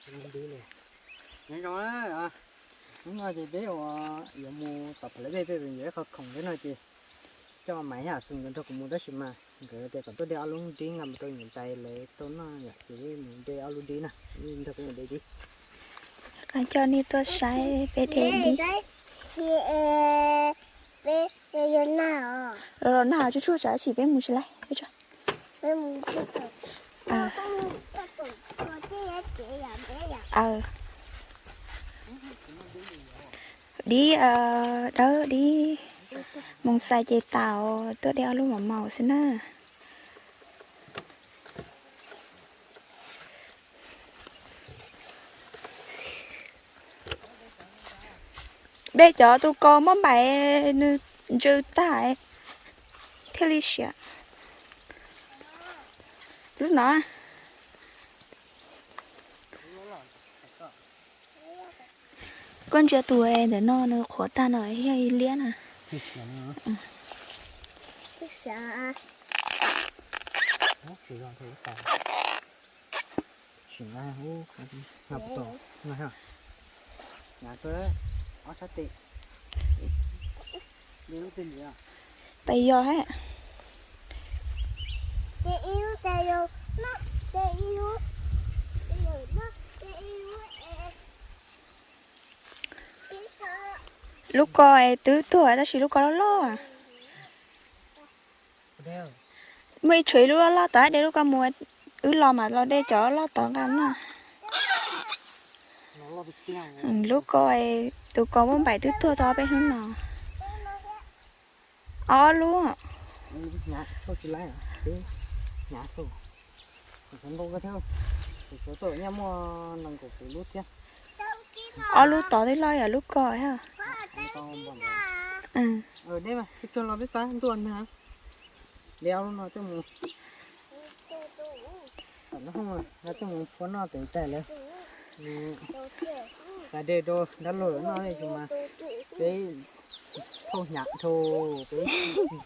Nyob zoo, hnub no ces peb uas yuav mus tom Phav Lab Vej, peb yuav ib qho khoom thiab no ces coj Maiv Yaj Xus nkawd nrog kuv mus tab sis mas nkawd tias kom tuaj de ob lub dib nqa mus rau niam tais lawv tau noj yom, ces peb mus de ob lub dib na, nrog peb mus de dib. Coj nej tuaj saib peb de dib. Los los nag tsuag tsuag tsam sim peb mus tsis laib. Dib dawb dib moos xais ces tas, tuaj de ob lub mos maus xwb na. De cov tus kaus muab npaim nws ntsws tag thiaj li siav. Lub no. Koj ntsia tus ntawm no nws qhuav tag no yog ib liab na. Pais yog he. Lub ko twb tuag tab sis lub ko loj loj. Muaj ib tshuav ib lub loj loj tod, de lub ko mus, wb los mas los de cov loj tod nqa na. Lub ko, tus ko muab npaim twb tuag tau peb hnub no. Ob lub. Ob lub tod twb loj yog lub ko. Coj mus phua noj tes tais lawm. Xav de rau dab laug lawv noj li mas peb thauj hnyav dhau, peb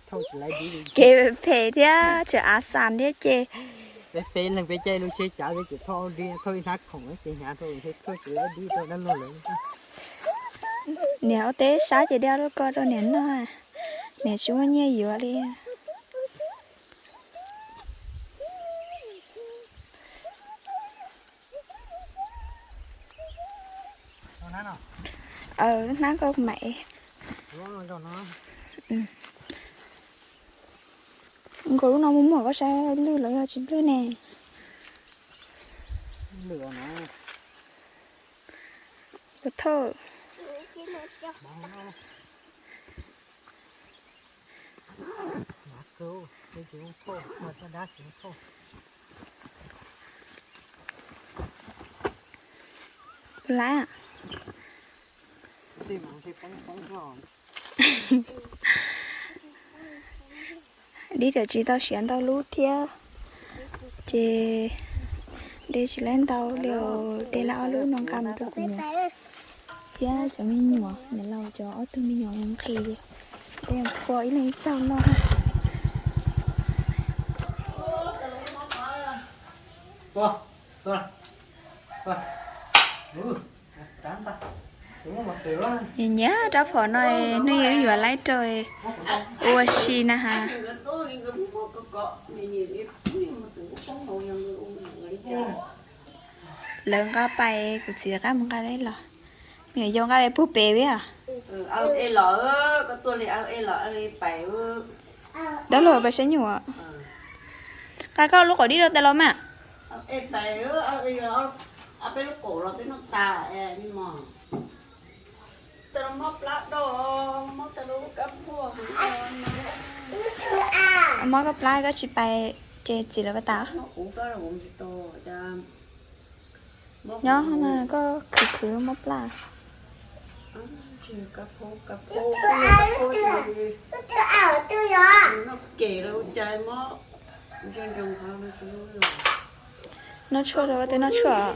thauj tsis laib dib li. Kev phem thiab tseem av xas thiab ces peb peb leeg peb caij lub tsheb cav peb ces thauj dib thauj ib hnab khoom ces hnyav dhau, thauj tsis laib dib rau dab laug lawm. Niam ua teb sab ces de ob lub ko rau niam noj, niam tsis muaj nyiaj yuav li. Lub hnab ko mas nkaus lub no mus muag koj saib lwj los yog tsis lwj ne. Thauj. Lab. Dib tseem tsis tau siav ntau lub thiab, ces de tsis laib ntau li, de laib ob lub no nqa mus rau kuv niam thiab cov me nyuam, niam laus cov ob tug me nyuam nqhis, peb phua ib leeg ib txaug noj. Nyiam nyiam rab phom no, hnub ib yuav laib rau ua si na has. Lawv nqa pais, kuv txiv qab mus nqa los, me nyuam yaus nqa pais pug pem vim. Dab laug pais saib nyuam. Nqa koj lub qaum dib rau tas los mas. Mob koj plab koj tsis pais ces txiv lawv pais tas. Nyob no koj khwv khwv mob plab. Noj tshuaj rau, ua teb noj tshuaj.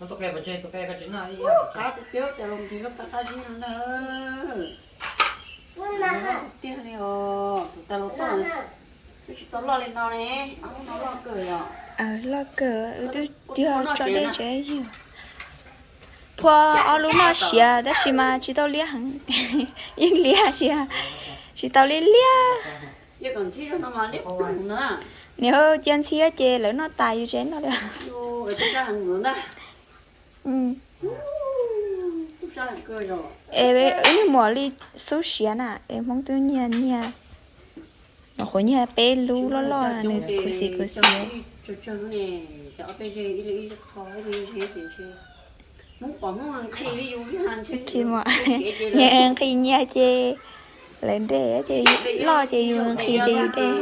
Qab tiag tiag, cas los nqhis loj qab qab zib no na. Tiag li os, tus tais laus toj twb tsis tau loj li no ne, ob lub no loj kawg os. Loj kawg, wb twb yog tso dej tsev yug. Phua ob lub noj siav tab sis mas tsis tau liab heev. Yeej liab siav, tsis tau liab liab. Niam cia ntxhiab ces lawv noj tas yus tsev noj li. Es wb niag muam li xub siav na, es Hmoob twb nyiag nyiag, nyuam qhuav nyiag peb lub loj loj nws khuv xim khuv xim. Nyiag nqhis nyiag ces lawv dej ces loj ces yus nqhis ces yus dej.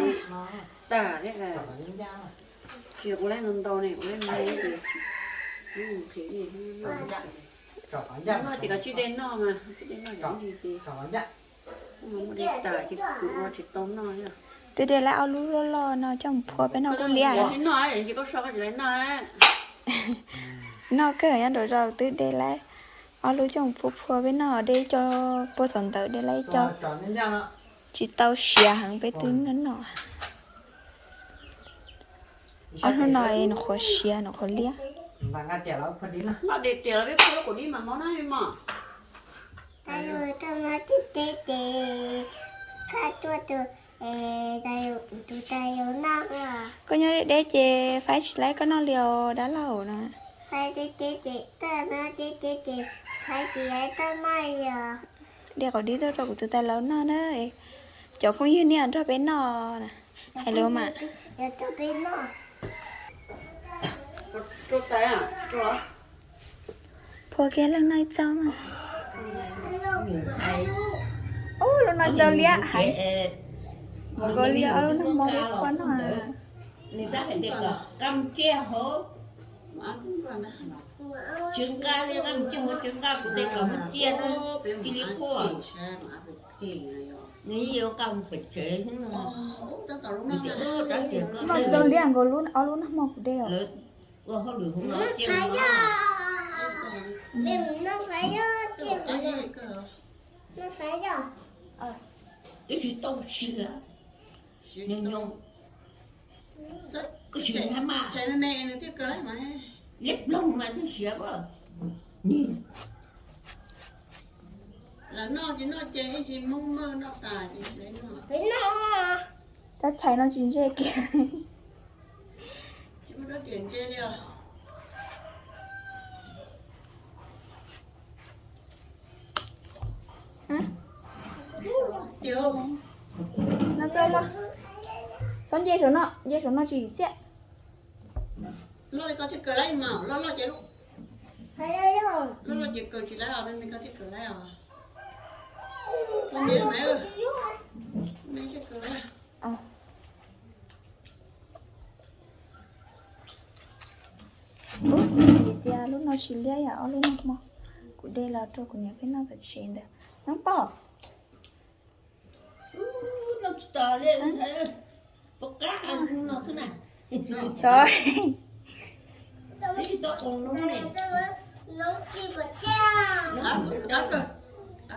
Twb de laib ob lub loj loj no coj mus phua peb noj kuj liab. Noj kawg nyob nraum zos twb de laib ob lub coj mus phua phua peb noj, de coj puag thaum ntawd de laib coj tsis tau siav heev peb twb noj noj. Ob hnub no nws qhuav siav nws qhuav liab. Koj nyob deb deb ces faib tsis laib koj noj li os dab laug no. De qos dib tuaj rau kuv tus tais laus noj na. Cov phooj ywg niaj nrog peb noj na. Hais lus mas. Phua kiag leej noj ib txoj mas. Ub, lub no tsis tau liab heev. Mus nkaus li ob lub nag hmo peb phua noj. Lub no tsis tau liab nkaus ob lub nag hmo kuv de os. Lam noj ces noj ces ib tsis Hmoob Maj noj tas ces peb noj. Tab chais no tsis ntse kiag. Tsis muaj rab riam ntse li os. Txhob nce saum no, nce saum no tsis tsiaj. Loj li koj thiaj kaw laib mas, loj loj ces, loj loj ces kaw tsis laib os, me me koj thiaj kaw laib os. Me thiaj kaw laib. Ub, kuv xav tias lub no tsis liab yam ob lub nag hmo kuv de los rau kuv niam peb noj tom tsev ntawd. Nyob pom.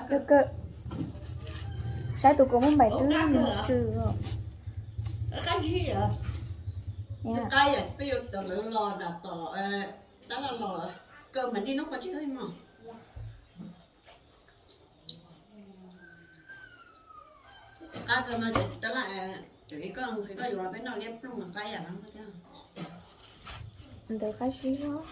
Kawg kawg. Saib tus kaus hmoob npaim twb mus tsw. Qab yam peb yuav tawm lawv los dam tom tab laj los, kaw mam li nub qhov tseeb mog. Qab kawg no ces tab laj, ces koj nqhis koj yuav los peb noj liab ploog no qab yam no thiab. Ntawd qab zib zog.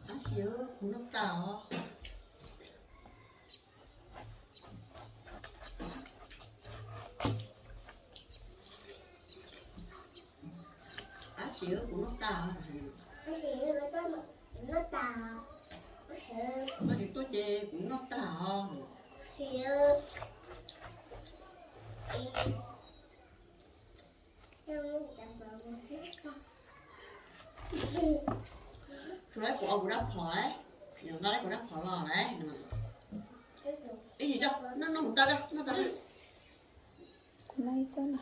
Tab sis kuv noj tas os. Tab sis kuv noj tas os. Koj tsis tuaj ces kuv noj tag os. Tsuas kuv ua kuv dab phom lauj, nqa kuv dab phom los lauj. Ib yim noj noj mus tag, noj tag. Kuv noj ib txoj no.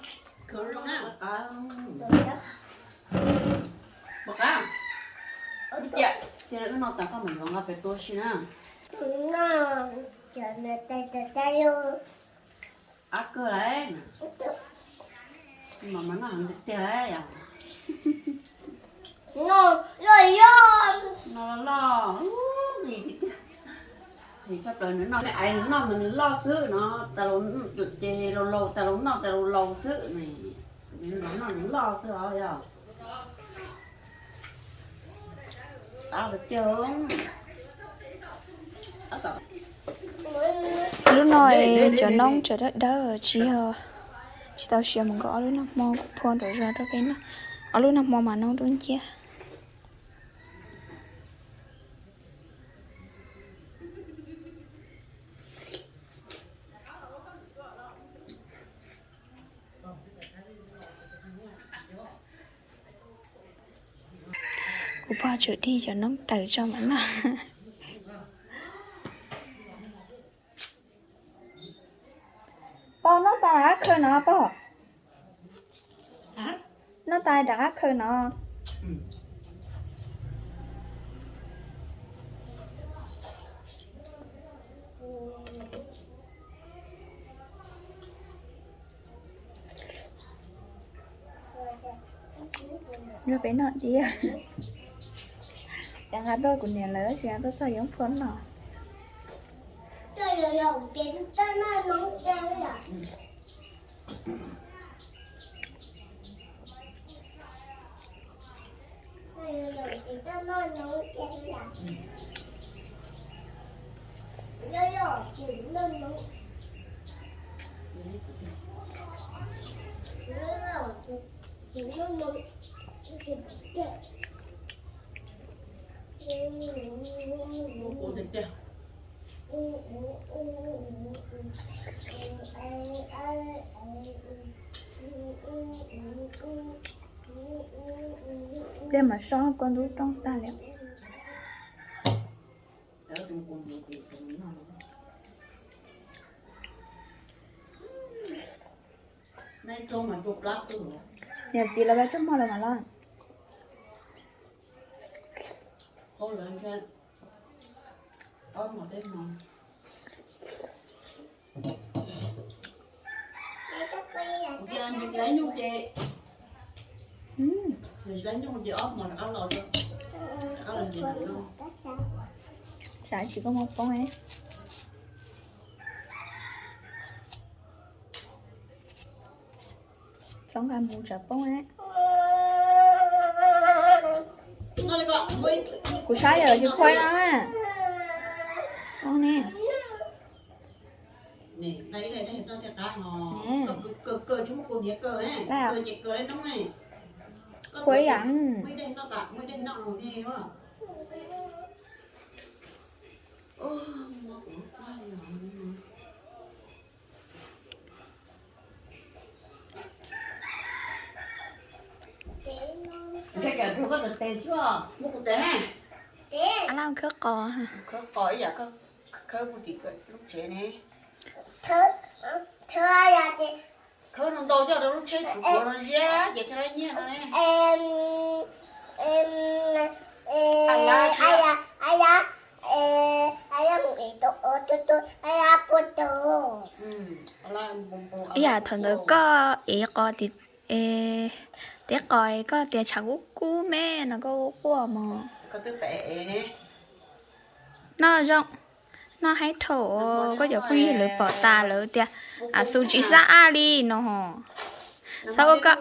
Pom qab, ib tiam, cia wb noj tas koj mam yuav nqa pem tua si na. Ab kawg lauj, mas mas noj heev tiag tiag yom. No loj loj, ub, li tiag tiag. Tshaj plaws nws noj, nws noj mas nws loj xwb no, ces laus laus tas laus noj tas laus laus xwb, nws noj nws loj xwb os yog. Lub no es cov noob tseem dawb dawb tsis yog, tsis tau siav mus nkaus ob lub nag hmo kuv phua nram zos rau peb noj. Ob lub nag hmo mas noob dub nciab. Kuv pog tseem dig cov noob tawm tso mam noj. Pog, noj tas rov qab khaws no pog. Noj tas rov qab khaws no. Yog peb noj diab. Ces nqa tuaj kuv niam lawv tsis nqa tuaj txog yeeb phua no. Pliag mas so kua ntub rooj tag li. Niam txiv lawv pab tsob hmo los mas los. Xav tsis koj muab poob. Txhob nqa mus tsam poob. Kuv saib yog tsis khuaib no. Ne. Khuaib yam. Ab laj khawb qos. Khawb qos ib yam khawb puag tim lub tsev ne. Khawb ntau coj rau lub tsheb tsuav no ziab ces thiaj li nyiaj no ne. Ib yam thaum ntawd koj ev qos tim, teb qos koj tias tshav kub kub me no koj quaj mog. Noj zoo, noj haib dhau, koj cov phooj ywg lawv pom tas lawv tias a xu tsis xab ab li no. Txhob ua koj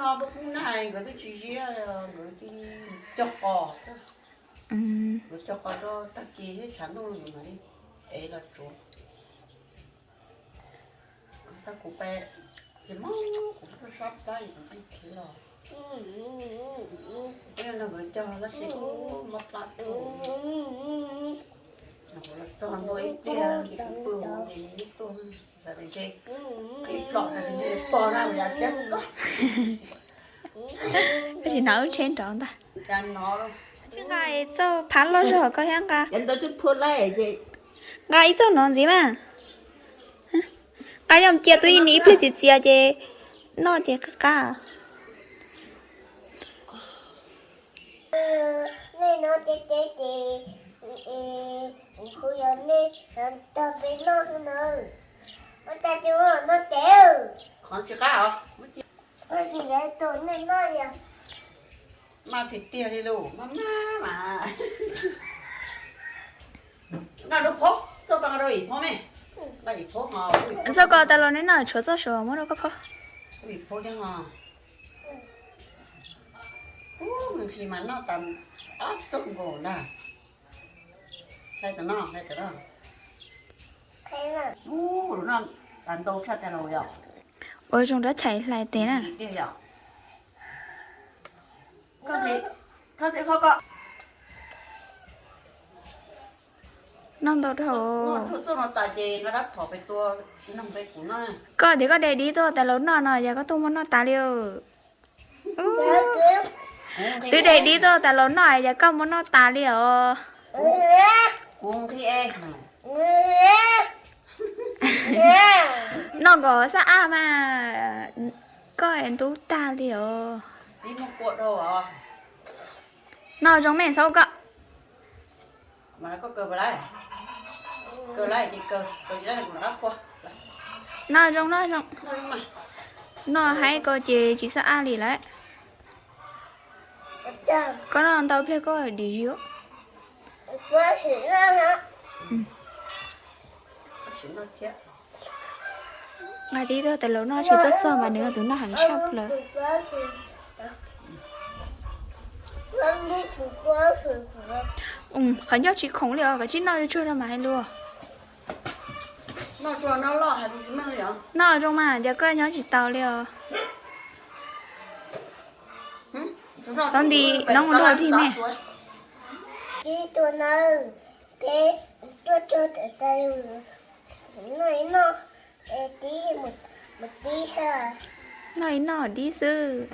Txog ntua ib pliag, ib pw mus, ib tug, xav tias ntshe qhib plom, ntshe pog na, yam thiab. Tab sis no wb tsheb nrov ntag. Tsis nqa txoj phab loj zog koj thiab nqa. Nqa ib txoj no ntxiv mas. Nqa yog cia tub Yi ni ib pliag txias txias ces noj ces qab qab. Nej no ces ces ces kuv yog nej tag peb noj xwb na. Ua cas tsis muaj noj ces. Qhov tsis qab os. Tsis yog tus nej noj yog. Mas tiag tiag li lus mas mas mas. Nqa rau phob, txoj ko nqa rau ib phob me. Nqa ib phob ho. Txoj ko tas los nej noj tshuav txoj saud muab rau koj phob. Ib phob thiab ho. Ub, nqhis mas noj tas ob txoj nkaus ntag. Hlais tom no, hlais tom no. Ub, lus noj tas ntau tshaj tas los yom. Ua zoo rov chais hlais tes na. Tiag yom. Koj, koj, koj. Noj ntau dhau. Txoj no tas ces nqa rab phom pem tua, noj pem kuv noj. Koj tias koj de dib tuaj tas laus noj no yog koj tuaj muab noj tas li. Twb de dib tuaj tas laus noj yog koj muab noj tas li os. Noj kom xab ab mas koj ntub tag li os. Noj zoo me xaub koj. Noj zoo, noj zoo. Noj haib ko ces tsis xab ab li lawm. Koj noj ntau pliag koj dim zis. Nqa tib tug tas laus noj tsis tuaj txog mas nws yog tus noj heev tshaj plaws. Qhov ncauj tsis khoom li os, kav tsij noj tsuag tsuag rau mas hais lus. Noj zoo mas, cas koj nyob tsis tau li os. Txhob nti noob ua luaj dig me. Noj ib noj dib xwb.